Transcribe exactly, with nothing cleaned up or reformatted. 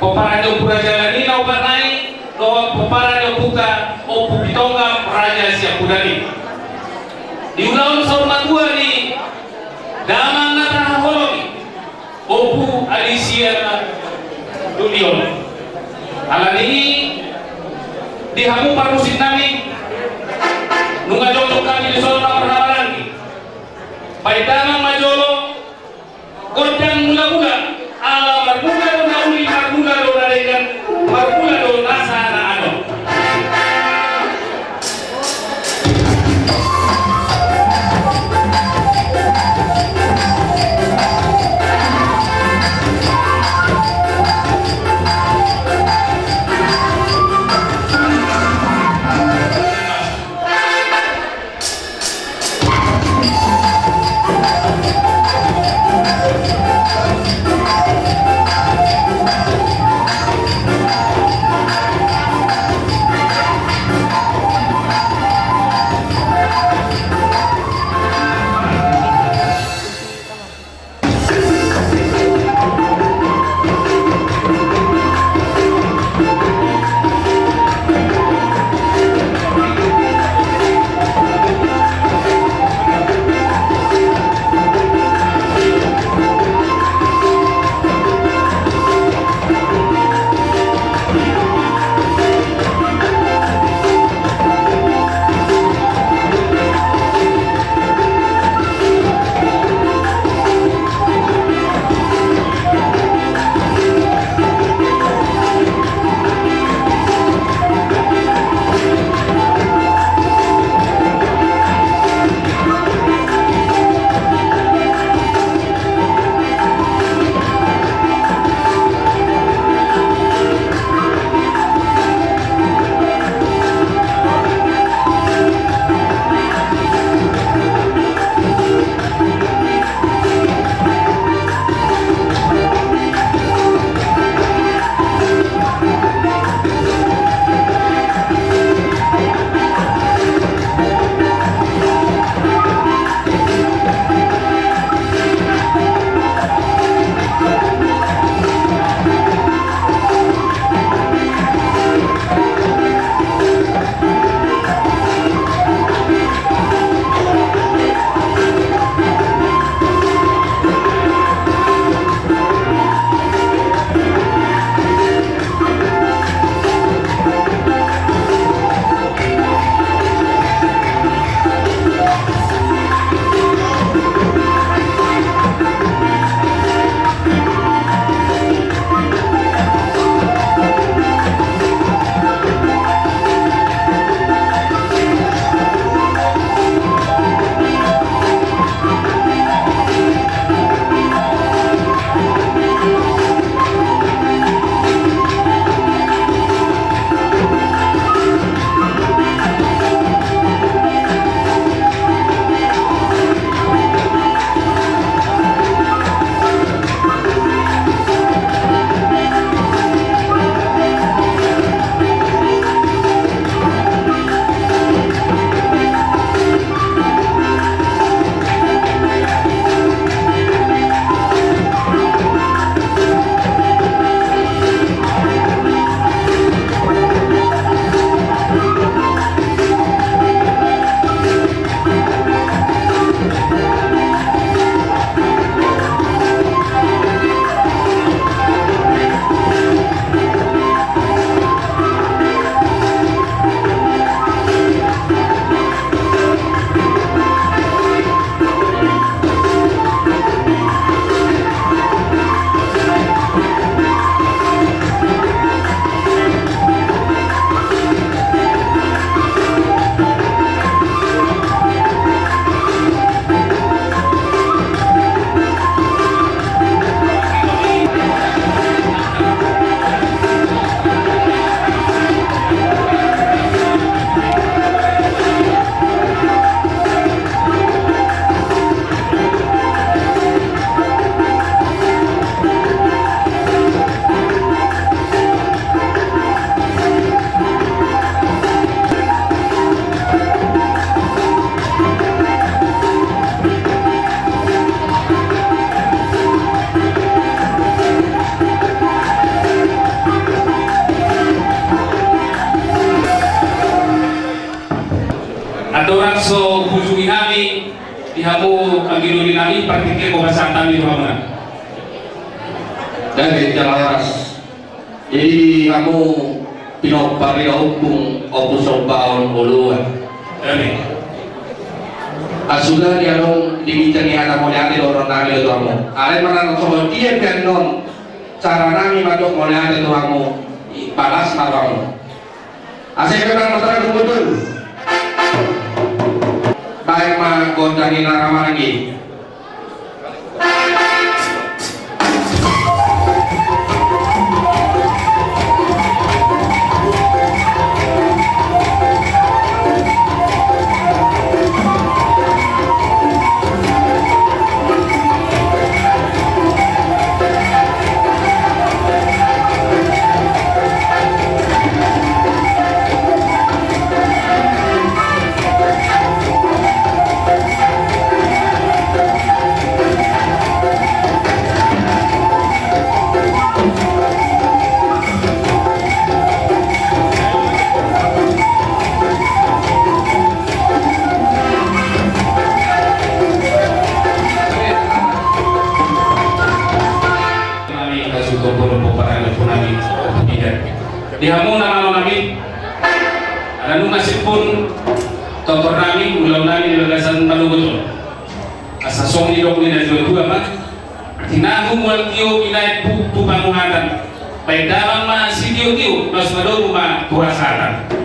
Pomparan ni Ompu Raja Dani na opat nai, dohot pomparan ni ompunta Ompu Pitonggang Raja Siampudani. Di ulaon saur matua ni damang na tahaholongi, Ompu Adisia Dulion. Alani i, di hamu parmusik nami, nunga jongjong hami di son marhahamaranggi. Baen damang ma jolo gondang mula-mula, ala marmula do na uli, marmula do na denggan, marmula do nasa na adong. So hujungi hami di hamu anggi doli nami, partingkian ma pasahat hami tu hamuna. Jadi jala horas. Jadi hamu pinompar ni ompung, Ompu Sombaon Oloan. Jadi. Asuda di adong di ginjang ni hata mauliate dohonon nami do tu hamu. Alai manang songon dia pe annon cara nami mandok mauliate tu hamu, i balas ma hamu. Asa i pe manang masalah kumpul. Baen ma gondang ni na ra maranggi. Nami, kasih kompor, kompor, paraga, punami, tidak. Di hamu na manonami, ala nunga sipun totor nami, ulaon nami di bagasan manogot on. Asa songon nidok ni na tua-tua ma: Tinahu mual tio, binahen puk tu panguhatan. Baen dalan ma sitio-tio, laos madomu ma tu hasahatan.